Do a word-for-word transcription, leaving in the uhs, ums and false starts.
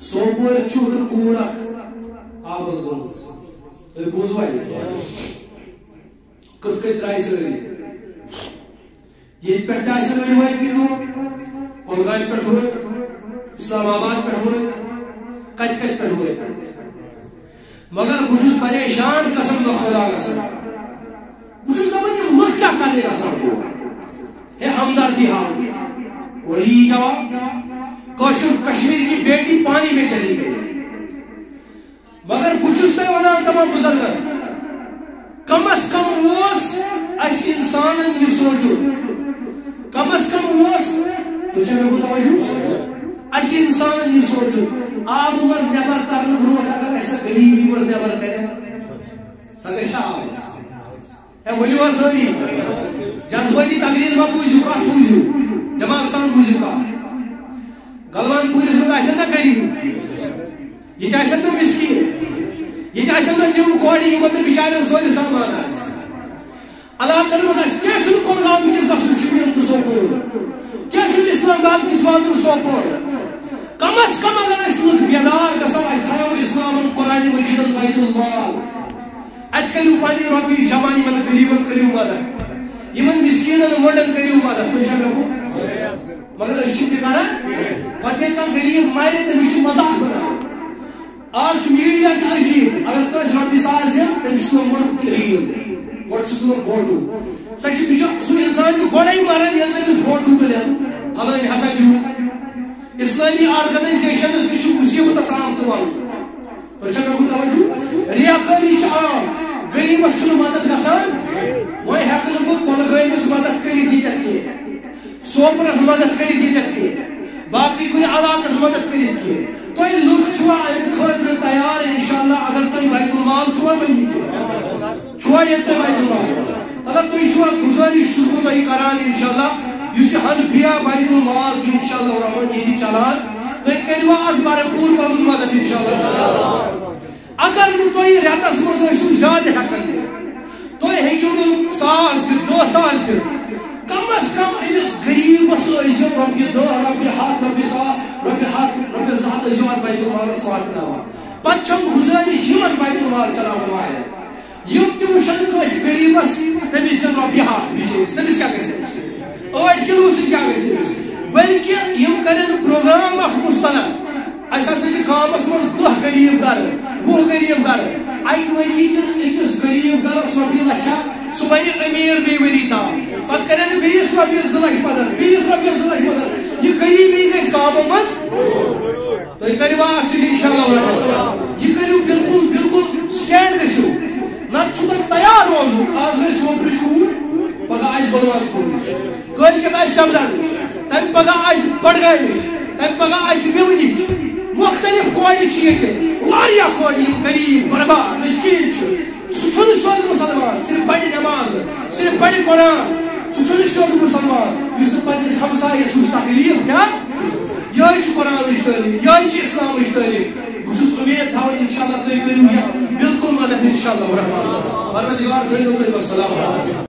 سوپور چھُ اوترٕ کوٗر اکھ آبس گٔمٕژ۔ تُہۍ بوٗزوا یہِ؟ کِتھ کٔنۍ درٛاے سٲری؟ ییٚتہِ پٮ۪ٹھ تہِ آسن أڑۍ وٲتۍ مٕتۍ تور، کۄلگامہِ پٮ۪ٹھ وٲتۍ، اسلام آباد پٮ۪ٹھ وٲتۍ، کتہِ کتہِ پٮ۪ٹھ وٲتۍ۔ مگر بہٕ چھُس پریشان قسم بہٕ خۄدا قسم۔ بہٕ چھُس دَپان، یِم لُکھ کیٛاہ کرنہِ گژھان تور؟ ہے، ہمدردی ہاوٕنۍ۔ اور یی جواب، کٲشُر، کشمیر کی بیٹی پانی میں چلی گئی۔ مگر بہٕ چھُس تۄہہِ وَنان تمام بُزرگن، کم از کم اوس اَسہِ اِنسانن یہِ سونٛچُن، کم از کم اوس، تُہۍ چھِو مےٚ کُن توجہ؟ اَسہِ اِنسانن یہِ سونٛچُن، آبہٕ منٛز نٮ۪بر کرنہٕ برونٛٹھ اگر اَسہِ سۄ غریٖبی منٛز نٮ۪بر کرِ، سۄ گژھِ آبس۔ ہے، ؤلِو حظ سٲری، جذبٲتی تقریر مہ بوٗزِو، کتھ بوٗزِو، دٮ۪ماغ سان بوٗزِو کتھ۔ گلوان پوٗرِس منٛز آسن نا غریٖب، ییٚتہِ آسن نا مسکیٖن، ییٚتہِ آسن نا تِم کورِ، یِمن نہٕ بِچارٮ۪ن سورُے سامان آسہِ۔ علاقن منٛز آسہِ، کیٛازِ چھُنہٕ کۄلگام وٕنکیٚس گژھُن شُپین تہٕ سوپور؟ کیٛازِ چھُنہٕ اسلام آباد کِس واتُن سوپور؟ کم از کم اگر أسۍ لُکھ بیدار گژھو، اَسہِ تھاوو اسلامن قرآن مجیدن بیت المال۔ اَتہِ کٔرِو پننہِ رۄپیہِ جمع، یِمن غریٖبن کٔرِو مدد، یِمن مسکیٖنن وۄنڈن کٔرِو مدد۔ تُہۍ چھا مےٚ کُن؟ مگر أسۍ چھِ تہِ کران۔ پتہٕ ییٚلہِ کانٛہہ غریٖب مرِ، تٔمِس چھِ مذاق بناوان۔ آز چھُ میٖڈیا تہِ عجیٖب، اگر کٲنٛسہِ رۄپیہِ ساس دِن، تٔمِس چھُ تُلان گۄڈٕ ریٖل، گۄڈٕ چھُس تُلان فوٹو۔ سۄ چھِ بِچٲر، سُہ اِنسان چھُ گۄڈَے مران، ییٚلہِ تٔمِس فوٹو تُلن، فلٲنۍ ہسا دیُت۔ اسلٲمی آرگنائزیشنز تہِ چھِ مُصیٖبتس آمژٕ ولنہٕ۔ تۄہہِ چھا مےٚ کُن توجہ؟ ریاکٲری چھِ عام، غریٖبس چھُنہٕ مدد گژھان۔ وۄنۍ ہٮ۪کہٕ نہٕ بہٕ کۄلگٲمِس مدد کٔرِتھ ییٚتٮ۪تھ کینٛہہ، سوپرس مدد کٔرِتھ ییٚتٮ۪تھ کینٛہہ، باقٕے کُنہِ علاقس مدد کٔرِتھ کینٛہہ۔ تُہۍ لُکھ چھِوا اَمہِ خٲطرٕ تیار؟ انشاءاللہ، اگر تُہۍ بیت المال چھِوا، تُہۍ ییٚتہِ چھُوا ییٚتہِ تۄہہِ بیت المال؟ اگر تُہۍ چھِوا، گُزٲرِش چھُس بہٕ تۄہہِ کران، انشاءاللہ، یُس یہِ حنفیہ بیت المال چھُ، انشاءاللہ الرحمن، ییٚتہِ چلان، تُہۍ کٔرِوا اَتھ بھرپوٗر پَنُن مدد، انشاءاللہ۔ اگر نہٕ تُہۍ رٮ۪تس منٛز ٲسِو زیادٕ ہٮ۪کان دِتھ، تُہۍ ہیٚکِو نہٕ ساس دِتھ، دَہ ساس دِتھ، کم از کم أمِس غریٖبس ٲسۍزیو رۄپیہِ دَہ، رۄپیہِ ہَتھ، رۄپیہِ ساس، رۄپیہِ ہَتھ، رۄپیہِ زٕ ہَتھ ٲسۍزیو اَتھ بیت المالس واتناوان۔ پتہٕ چھَم گُزٲرِش یِمن بیت المال چلاون والٮ۪ن، یِم تہِ وٕچھن کٲنٛسہِ غریٖبس، تٔمِس دِن رۄپیہِ ہَتھ بِچٲرِس، تٔمِس کیٛاہ گژھِ تَمہِ سۭتۍ؟ ٲٹھ کِلوٗ سۭتۍ کیٛاہ گژھِ تٔمِس؟ بلکہِ یِم کرن پروگرام اکھ مستند۔ اَسہِ ہسا چھِ گامس منٛز دَہ غریٖب گرٕ، وُہ غریٖب گرٕ۔ اَکہِ ؤری دِن أکِس غریٖب گرس رۄپیہِ لچھا، سُہ بنہِ أمیٖر بیٚیہِ ؤری تام۔ پتہٕ کرن بیٚیِس رۄپیَس زٕ لچھ مدد، بیٚیِس رۄپیَس زٕ لچھ مدد۔ یہِ غریٖبی گژھِ گامو منٛز۔ تُہۍ کٔرِو اَتھ سۭتۍ انشاءاللہ واریاہ۔ یہِ کٔرِو بالکل، بالکل سٹینڈ گٔژھِو۔ نتہٕ چھُو تۄہہِ تیار روزُن۔ آز گٔے سوپرٕچ کوٗر، پگاہ آسہِ بلوان کوٗر۔ کٲلۍ کٮ۪تھ آسہِ شبرنٕچ، تَمہِ پگاہ آسہِ بڈگامِچ، تَمہِ پگاہ آسہِ میونِچ۔ مختلف کورِ چھِ ییٚتہِ، واریاہ کورِ، یِم غریٖب، غربا، مسکیٖن چھِ۔ سُہ چھُنہٕ سیوٚد مُسلمان، صرف پرِ نٮ۪ماز، صرف پرِ قرآن۔ سُہ چھُنہٕ سیوٚد مُسلمان، یُس نہٕ پننِس ہمسایَس وٕچھِ تکلیٖف کیٛاہ۔ یِہوٚے چھُ قرآنٕچ تعلیٖم، یِہوٚے چھِ اِسلامٕچ تعلیٖم۔ بہٕ چھُس اُمید تھاوان، انشاءاللہ، تُہۍ کٔرِو یَتھ بالکل مدد، انشاءاللہ الرحمن۔ پروردگار تھٲیِو تُہۍ۔ والسلام علیکم۔